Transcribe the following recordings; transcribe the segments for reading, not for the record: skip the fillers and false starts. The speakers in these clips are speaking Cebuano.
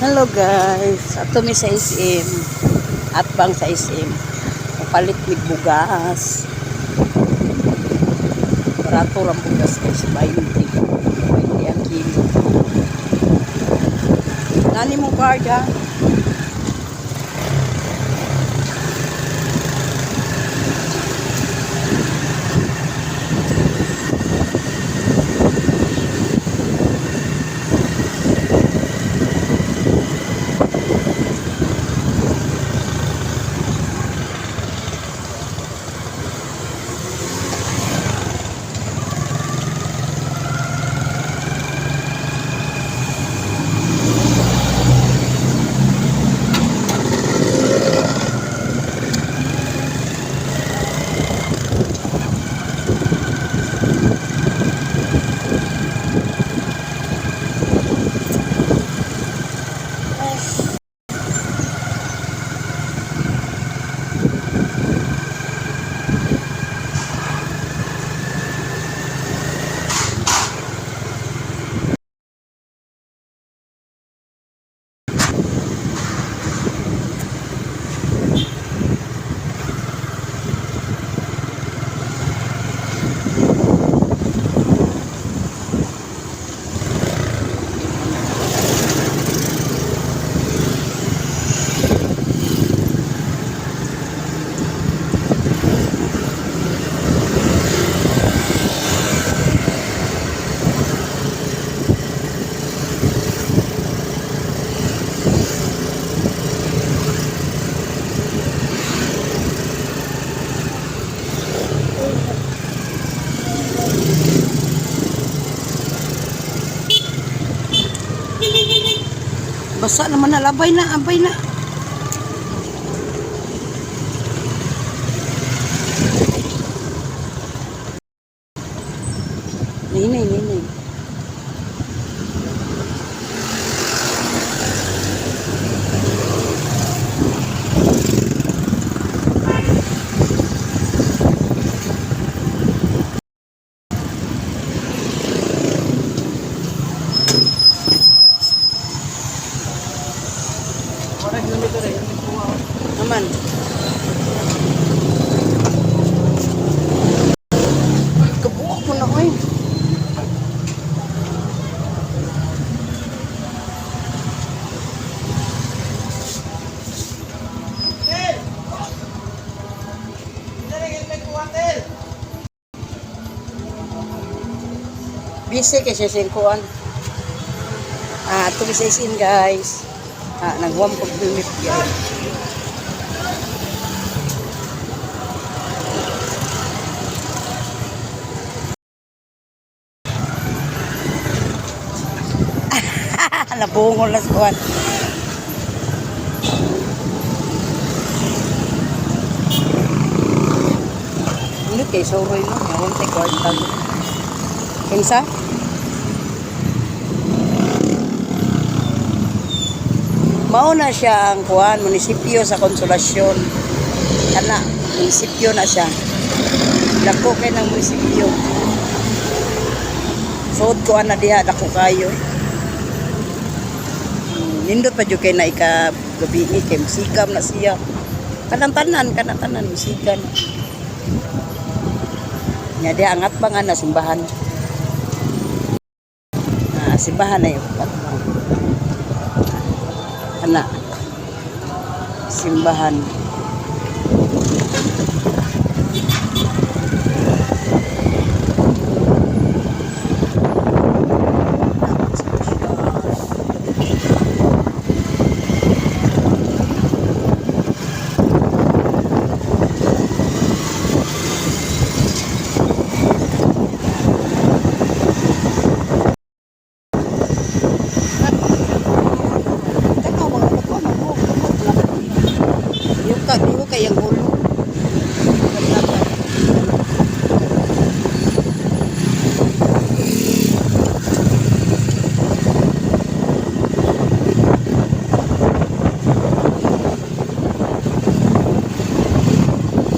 Hello guys, ato mi sa SM. Atbang sa SM. Papalit mig bugas. Barato ra bugas guys, 20. 20 ang kilo. Nani mo card ha? Basa naman na, labay na, abay na. Ninay, ninay. Naman. Kabuok mo na, oy. Busy kay siya siyang. Ah, tuloy sa isin guys. Ah, nagwam pag bumit guys. Nabungol na sa kuwan. Hindi kay suroy no. Ngayon tay kwarta. Kinsa? Mao na siya ang kuan, munisipyo sa Konsolasyon. Kana, munisipyo na siya. Dako kay ng munisipyo. Suod ko ana diha, dako kayo. Nindot pa jud kay na ika gabi kay musikam na siya. Kanang tanan musikan. Nya diha angat pa nga na simbahan. Ah, simbahan na yun. Ana. Simbahan. Tanaw mga ko ano ko. Yung ka, di ko kayang ulo.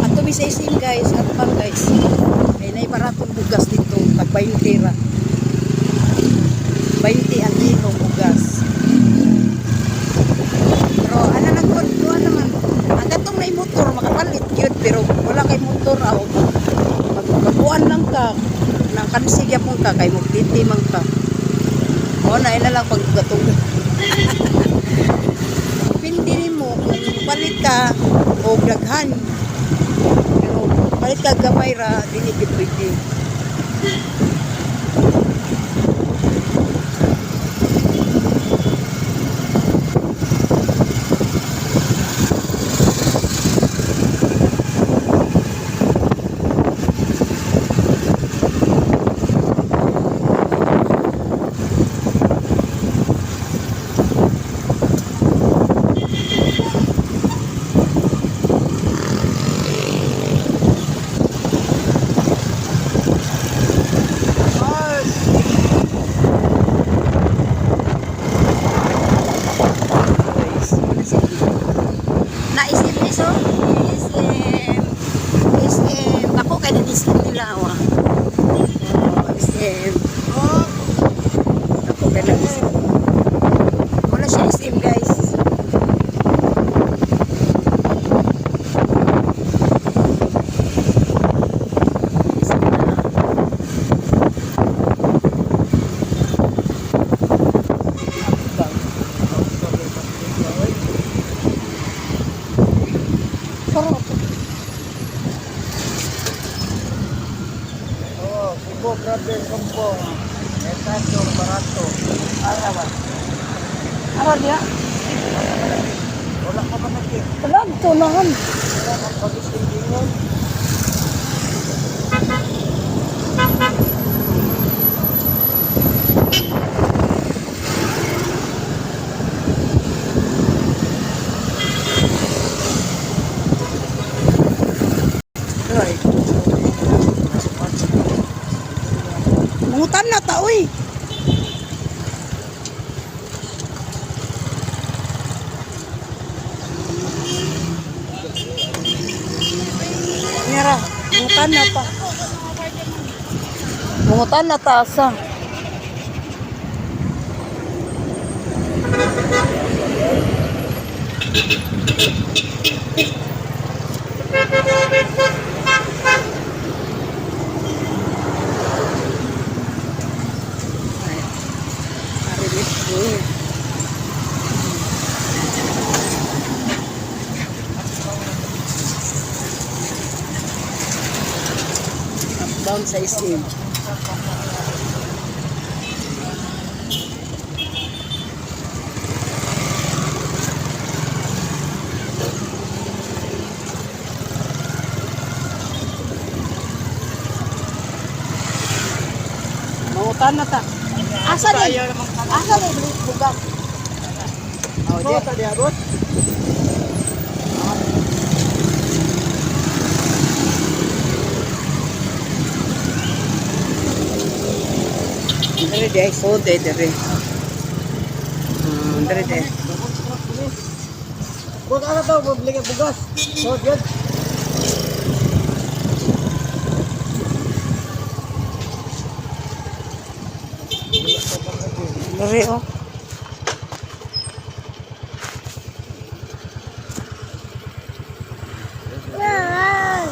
At tumi sa isin guys, at pang guys. Kay nay baratong bugas dito, tag 20 ra. 20 ang kilo bugas. Makansi gyapon ka kay mopliti man ka. O na ila lang paggatong. Depende nimo kung palit ka og daghan. Pero palit ka gamay ra dili gid pwede. Guys, wala siya dito. Naisip ni so? SM. SM. Ako kay na-discount nila awa. Oh, SM. Ako kay na-discount. Wala siya SM, guys. SM na. Sarap. Oh, Cebu Brother Kumpong. Etacho, barato. Araw. Araw niya. Wala ka ba nagkit? Wala, ito nahan. Wala kang pag-istingingon. Ay. Mangutan na ta, uy. Mira, mangutan na ta. Mangutan na ta asa. Ay. Arilit ko. Down sa SM. Mangutan na ta. Asa ni? Asa ni bugat? Oh, di. Oh, tadi abot. Dere di, so de dere. Dere de. Bugas ano to, bumili ka bugas. So, good. Dere oh.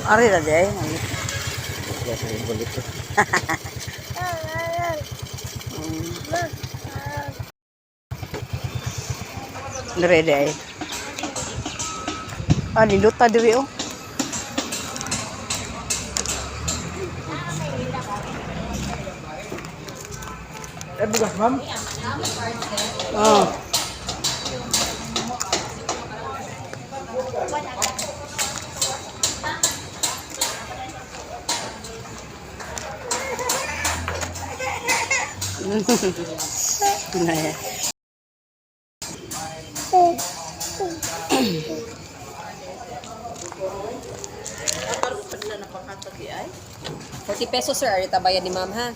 Ari ra de. Dere de. Ah, nindot ta dere oh. Eh, bugas, ma'am. Oh. Ano yan? 40 pesos, sir. Arita bayad ni ma'am, ha?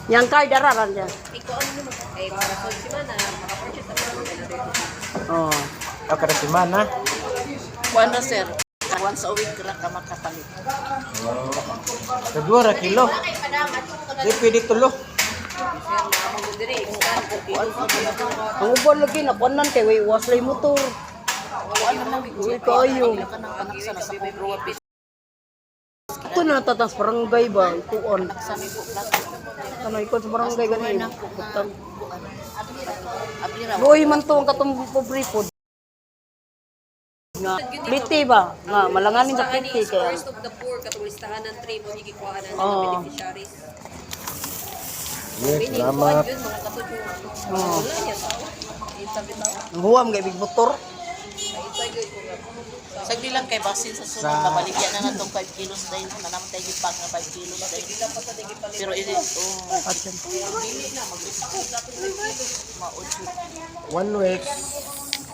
Yang card ara ran dyan. Ikaw, ano mo? Ay, para sa si mana, maka-purchase na mo. Oh. Okay, na si mana. Kuan na sir. Once a week ra ka makapalit. Sa 2 kilo. Di pwede tulo. Ang uban lagi nakuanan kay way was lay motor. Uy kayo. Kanang anak sa nasa kong ruwa. Ito na tatas barangay ba ikuon. Ano ikon sa barangay gani. Butang. Luoy man to ang katong pobre po. Nga plite ba? Nga malanganin sa plite kay. First of the poor, katong listahan ng 3 mo gikuhaan ng Oo. beneficiaries. Yes, salamat. Yun, mga katod yung Oo. wala niya tao. Sabi tao. Ang huwam kay big motor. Sagli lang kay basin sa sunod Sa- kabaligya na natong 5 kilos dahil na naman tayo gipag na 5 kilos dahil. Pero ini oh, Atyan. One week.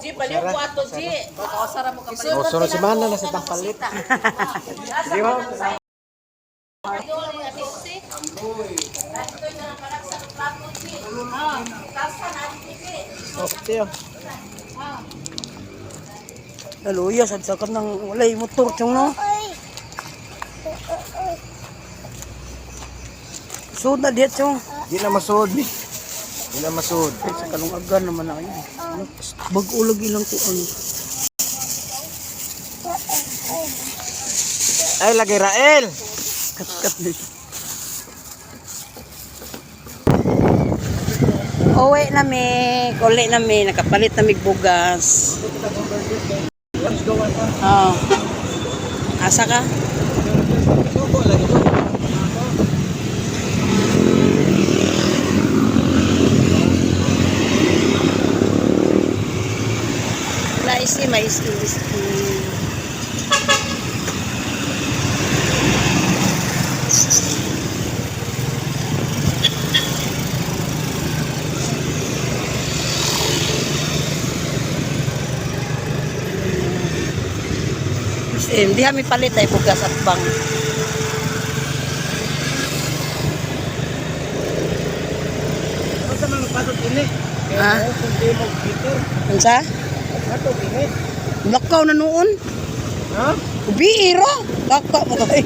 Ji, baliw ko ato, Ji. O, sunod semana na sa tangpalit. Sige, ma'am. Okay. Naluya sad sa kanang walay motor chong no. Sud na diet chong. Di na masuod ni. Di na masuod. Ay, sa kalungagan naman na yun. Bag-o lagi lang kuan. Ay, lagi Rael. Kat-kat na siya. Uwi na mi, uli na mi, nakapalit na mi bugas. Oh. Asa ka? Naisi, mais, mais. Hindi kami palit ay bugas at bang. Ano sa mga pasok ini? Ha? Kung di mo gitor, Unsa? ato ini. Lakaw na noon. Ha? Ubiira. Lakaw mo kay.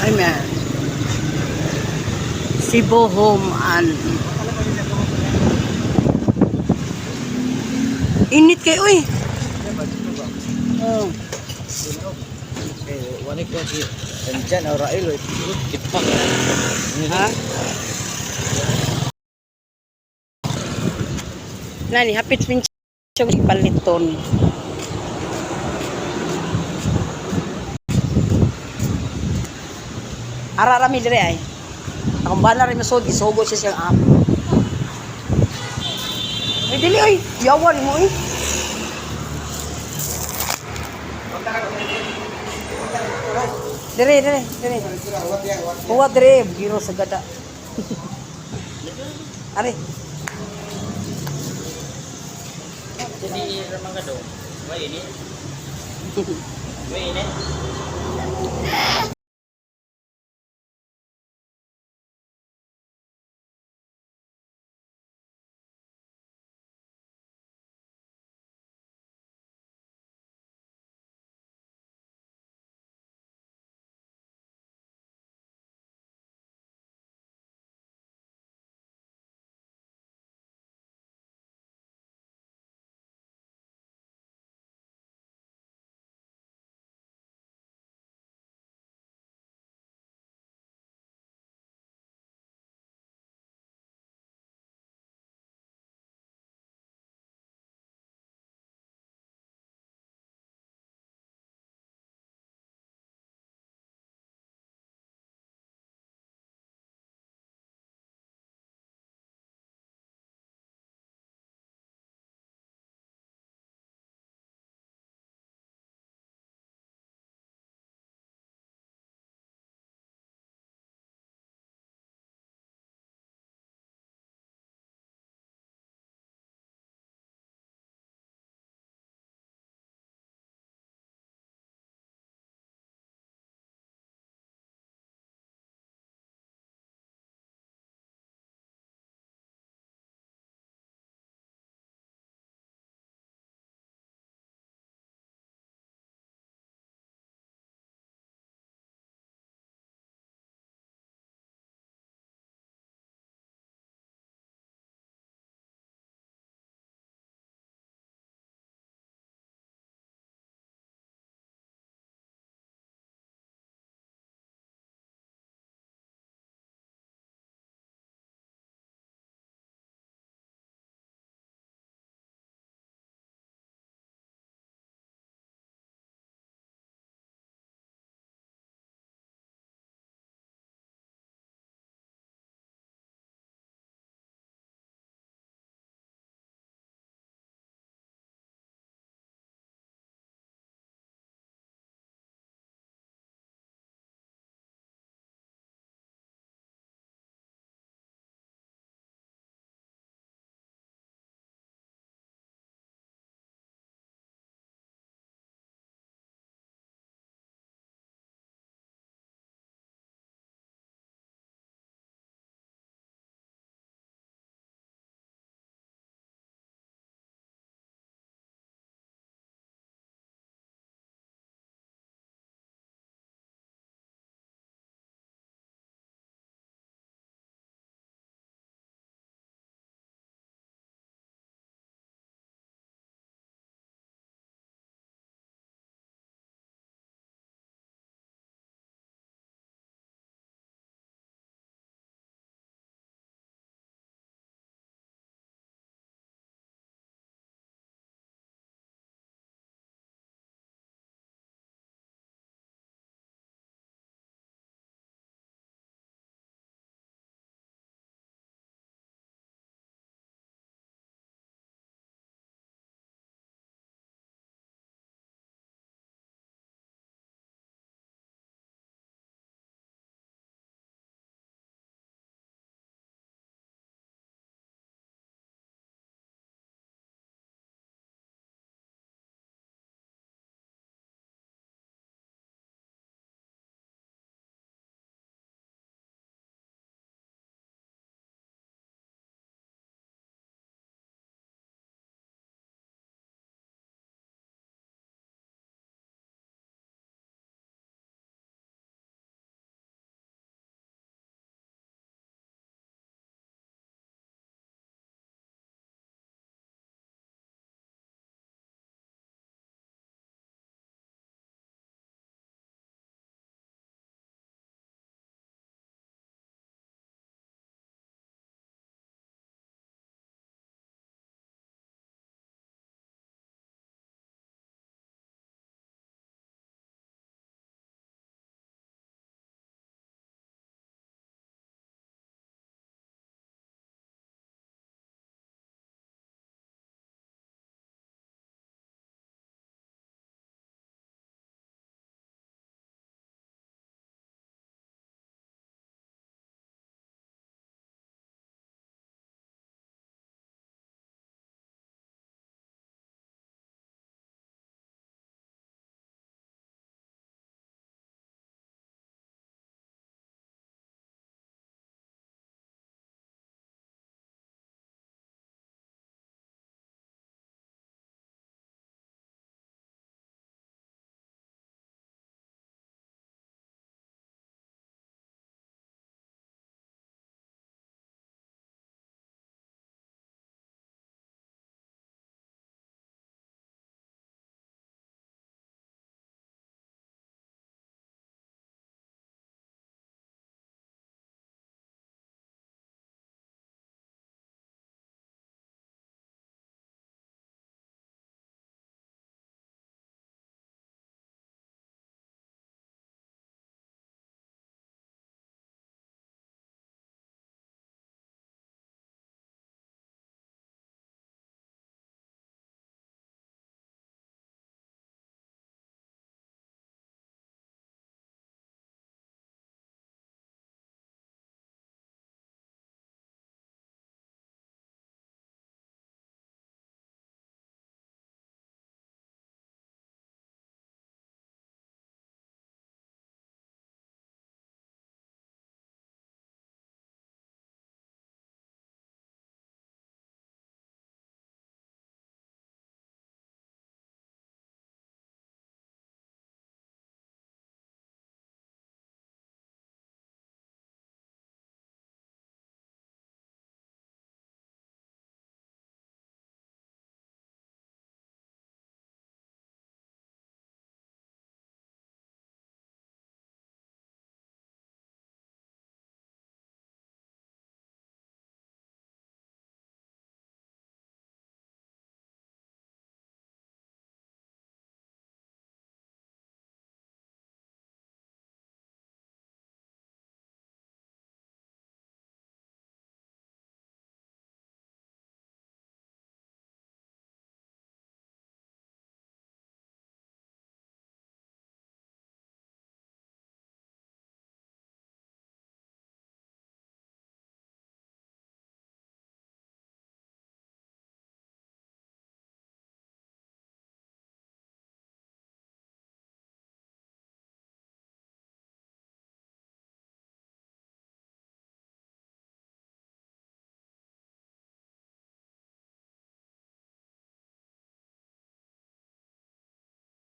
Ay man. Cebu Home and Init kay uy. Oh. Eh, wani ko si Anjan o Rael oy. Kipak. Ha? Nani, hapit pinchong paliton. Ara rami dire ay. Akong bana rin masod, isugo siya siyang amo. Ay, dili oy. Yawan mo oy. Dire, dire, dire. Kuha dire, giro sa gada. Are. Jadi mga do. May ini. May ini.